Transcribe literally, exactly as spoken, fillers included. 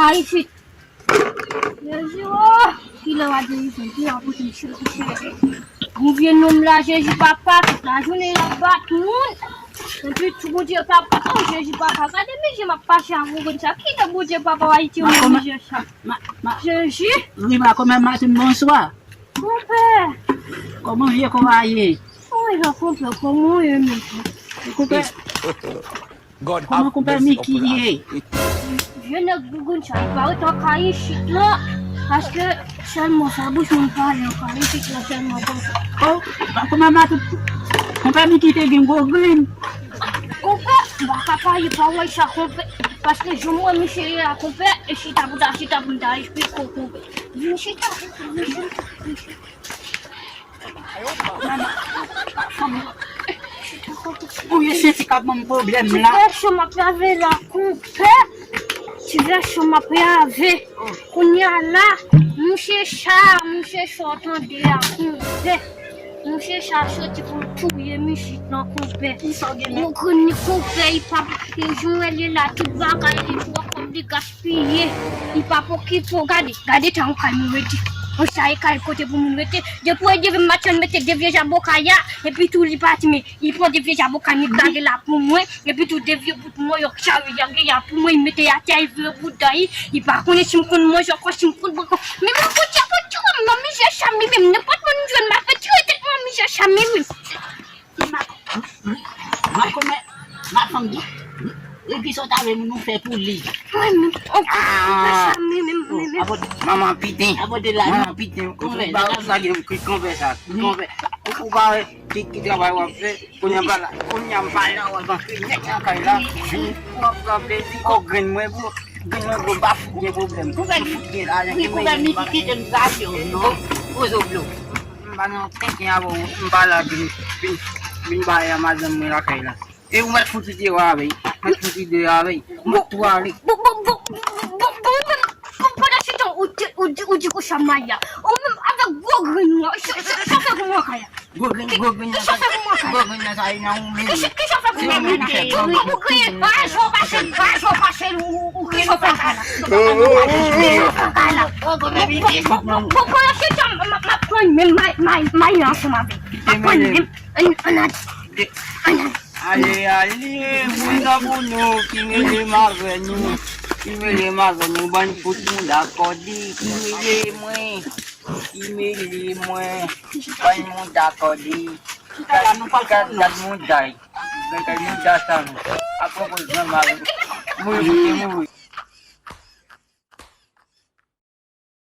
Ayiti. Jezi, oh! Kilè w ap dirijan, kilè w ap pote m chèche. Bon vye nonm la, Jezi papa, tout lajounen l ap bat moun. Epi tou Bondye papa, oh Jezi papa, gade mizè m ap pase avè w konsa. Kilè Bondye papa w Ayiti, mizè sa. Jezi. Wi, makomè Matin, bonswa. Konpè. Kòman vye kò a ye? Wi, konpè, kòman w ye menm? Konpè. Kòman konpè Miki ye? Vye nèg gougoun sa, li pa ret an kay isit la, paske sèlman sa bouch moun pale an kay isit la sèlman konsa. Oh, kòman Matin, konpè Miki te gen gwo grenn. Konpè, m pa ka pale pawòl sa konpè, paske jan m wè misye ye a konpè, e chita pou ta, chita pou m ta esplike w konpè. Vin chita, vin chita, vin chita. Ou ye santi k ap ban m pwoblèm la. Ti vèsyon m ap lave la, konpè. Ti vèsyon m ap lave. Kounye a la, mouche sa, mouche sa w tande a, konpè. Mouche sa soti pou l touye mizik lan, konpè. Gwo grenn li, konpè, li p ap, li jwenn li la, tout bagay li, twò kòb li gaspiye. Li p ap okipe w, gade, gade tan yon kay moun rete. Yon sa e kay kote pou moun rete. Depi w rive maten, l mete de vye zaboka a, epi tou li pati, men li pran de vye zaboka, li gade la pou mwen, epi tou de vye bout manyòk sa yo, li lage a pou mwen, li mete atè, li vire bouda li, li pa konnen si m konn manje ankò, si m konn bwè ankò. Men mwen konn tchè konn tchè, mwen mizè sa, men menm, nenpòt moun m jwenn, m ap retire tèt mwen, mizè sa, men menm. Makomè, mafanm di, epi sa w ta vle nou fè pou li. Mwen menm, oh, mwen sa, men menm, men menm. Manman piten. Manman piten. Konpè, ba sa gen kri konpè sa. Konpè. Ou pa wè ki, ki travay w ap fè. Kounye a m pa la, kounye a m pa la, w ap antre nèt nan kay la. Ou ap pran plezi, kò grenn mwen gwo, grenn mwen gwo, m pa fout gen pwoblèm. M fout gen lajan. Wi, konpè Miki kite m sa, non. Poze w blo. M pa nan kenken avè w, m pa la vin, vin, vin bay a madanm mwen lakay la. E ou mèt fout ide w avè l, mèt fout ide w avè l. Ou mèt tou ale. Bon, bon, bon, bon, bon, bon, bon, pandan se tan, ou di, ou di, ou di konsa Maya. Ou menm avèk gwo grenn ou an, sa, sa, sa fè pou mwen kay la. Gwo grenn, gwo grenn nan sa, gwo grenn nan sa, e nan ou menm. Ki sa fè pou mwen kay la? Ou, ou, ou kriye, pa jan w pase, pa jan w pase, ou, ou, ou kriye, ou fè kay la. Ou fè kay la. Bon, bon, bon, pandan se tan, m, m, m ap pran menm may, may, may ansanm avè l. M ap pran menm. Ann, ann, ann. Ale, ale, moun nan pou nou, ki mele m avè nou, ki mele m avè nou, bann fout moun dakò di, ki mele mwen, ki mele mwen, bann moun dakò di, gad, gad, gad moun day, gad, gad moun day sa nou, apwopo granma, mouri, mouri.